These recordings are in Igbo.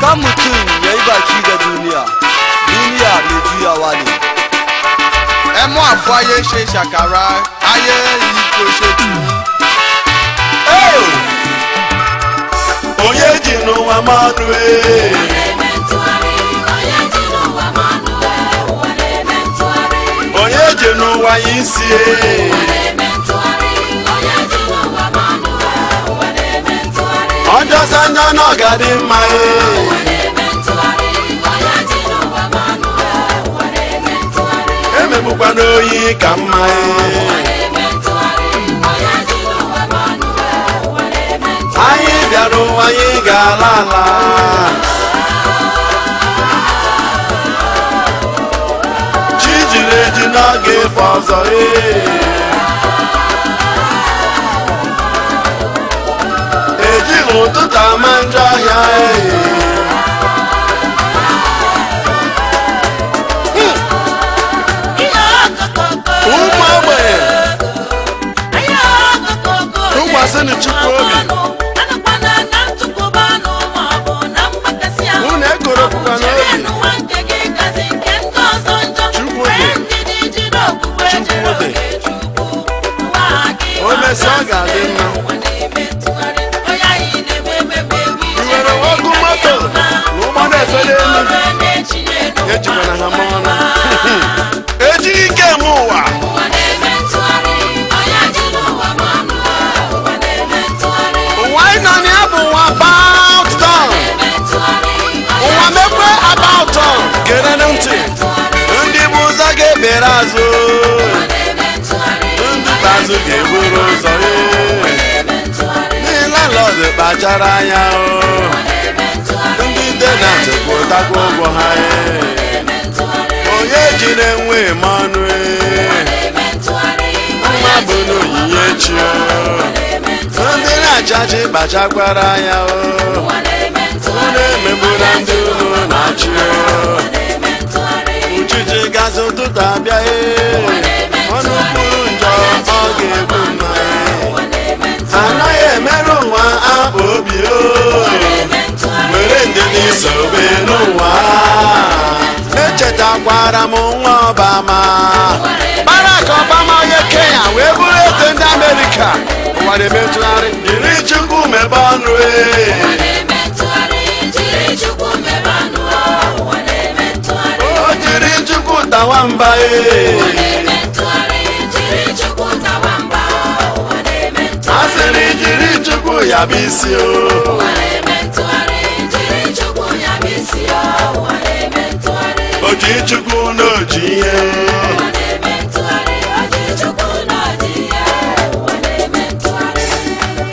Kan mutum ya yi baki da duniya, duniya mai juyawa ne. Ẹ mú àfọ ayé ṣe ṣàkàrà, ayé yìí kò ṣe tì í. Onye ji n'ụwa mmanụ ee. Onye ji n'ụwa ya isi ee. Ọjọsọ njọ na ọ ga-adị mma ee. Emegbukwana oyi ka mma ee. Anyị bịara ụwa anyị ga-ala ala. Chi jiri eji n'oge ife ọzọ ee. Ejighị ụtụtụ ama njọ ahịa ee. Ụmụ ogbenye tụkwasịnụ Chukwu obi. Unu ekoropụkwana obi. Chukwu dị. Chukwu dị. O mesịa ọ ga-adị mma. I nwere ọgụ moto na ụgbọ na-efe n'elu. Ejikwana ha ma ọnụ. Ejighị ike eme ụwa. Ụwa anyị nọ na ya bụ ụwa about town. Ụwa mekwe about town. Gerenụ ntị. Ndị bụ ụzọ ga-ekpere azụ. Ndị bụ azụ ga-eburu ụzọ. Ndị landlord kpachara anya o. Ndị tenant kwụtakwa ụgwọ ha ee. Onye ji na-enwe mmanụ ee. Mma bụ n'onyinye chi o. Ndị na-achị kpachakwara anya o. Unu emegbula ndị unu na-achị o. Uchichi gasị ụtụtụ abịa ee. Ọnụ kwuru njọ ọ ga-egbu mma ee. Anaghị emerụ ụwa akpa obi o. Were ndidi sobe n'ụwa. Echetakwara m nwa Obama. Barack Obama onye Kenya wee bụrụ eze ndị Amerịka. Ụwa na-eme ntụgharị. Jiri Chukwu mebe ọnụ ee. O jiri Chukwu tawa mba ee. A sịrị jiri Chukwu ya bụ isi o. O ji Chukwu na o ji ihe.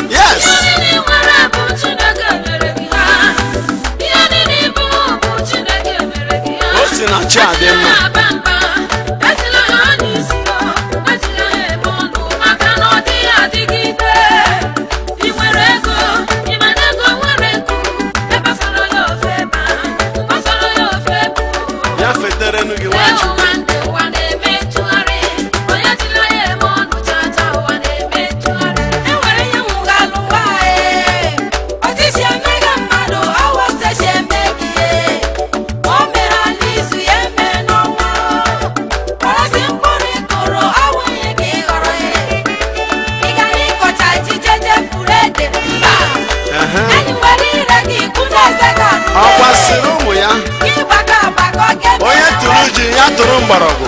Yes. O si na chi adị mma. Ya feterenu gị Nwachukwu. Ọ kwasịrị ụmụ ya. Onye tụrụ ji ya tụrụ mgbọrọgwụ.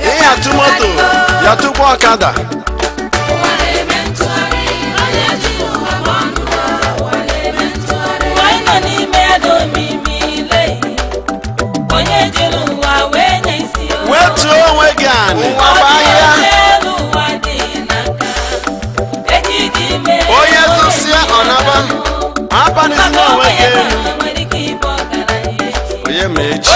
Ihe atụ moto ya tụkwa ọkada. Wetuo onwe gị anị. Ụwa bụ ahịa. Onye zụsịa ọnaba. Abanịzina onwe gị elu. Onye ma echi.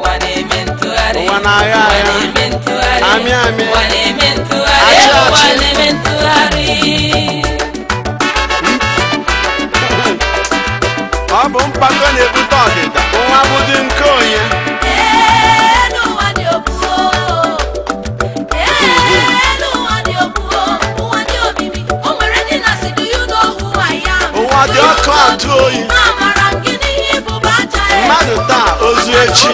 Ụwa na-agha agha. Amị amị. Achị achị. Ọ bụ mpako na-ebute ọdịda. Ụwa bụ dị nke onye. Elu ụwa dị ogbu o. Elu Ọ dị ọkụ atụ oyi. Mmadụ taa, ozu echi.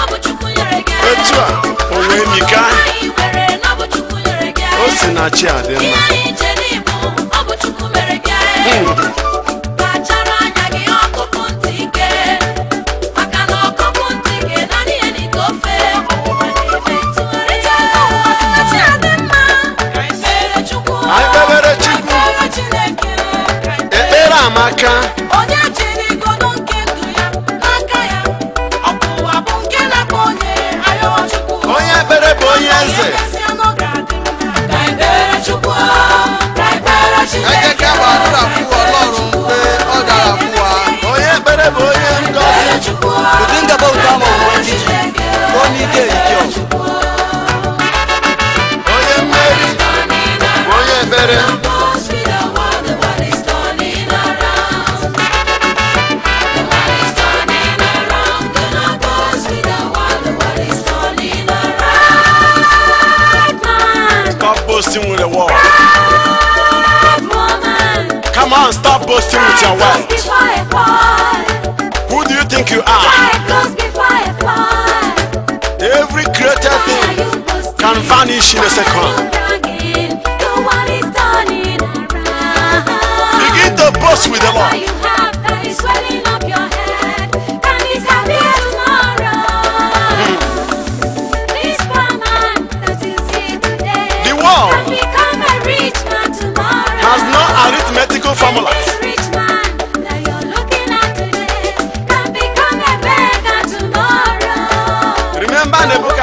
Otu a o wee mika. O si na chi adị mma. Kpachara anya gị, ọkụkụ ntị ike, maka na ọkụkụ ntị ike naanị ya n'ite ofe. Anyị kpebere Chukwu. Ekpere amaka. Onye jiri igodo nke ndụ ya n'aka ya, ọkụ ụwa bụ nke na-akpọ onye ayọwa Chukwu. Onye ekpere bụ onye eze. Ẹ jẹ́ ká gbàdúrà fún Ọlọ́run pé ó dára fún wa. Onye ekpere bụ onye ngọzi. Ku dinga bauta ma Ubangiji, komi zai yi kyau. Onye mmeri bụ onye ekpere. Stop boasting with the world. Come on, stop boasting with your wealth. Who do you think you are? Every created thing can vanish in a second. Begin to boast with the Lord. You have that is swelling up your head can disappear tomorrow. This poor man that you see today The world can become a rich man tomorrow. has no arithmetical formulas. This rich man that you're looking at today can become a beggar tomorrow. Remember Nebuchadnezzar.